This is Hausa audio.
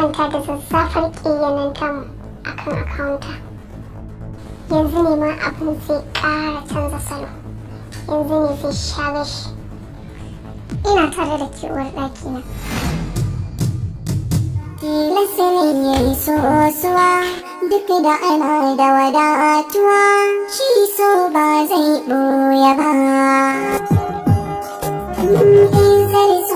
Manta da zazzafar ƙiyayyen tamu akan akawunta. Yanzu ne ma abin zai ƙara canza salo. Yanzu ne zai sha gashi. Ina tare da ke, uwar ɗakina. Tilas ne ya yi sosuwa duk da ana da wadatuwa, shi so ba zai ɓoye ba. In zai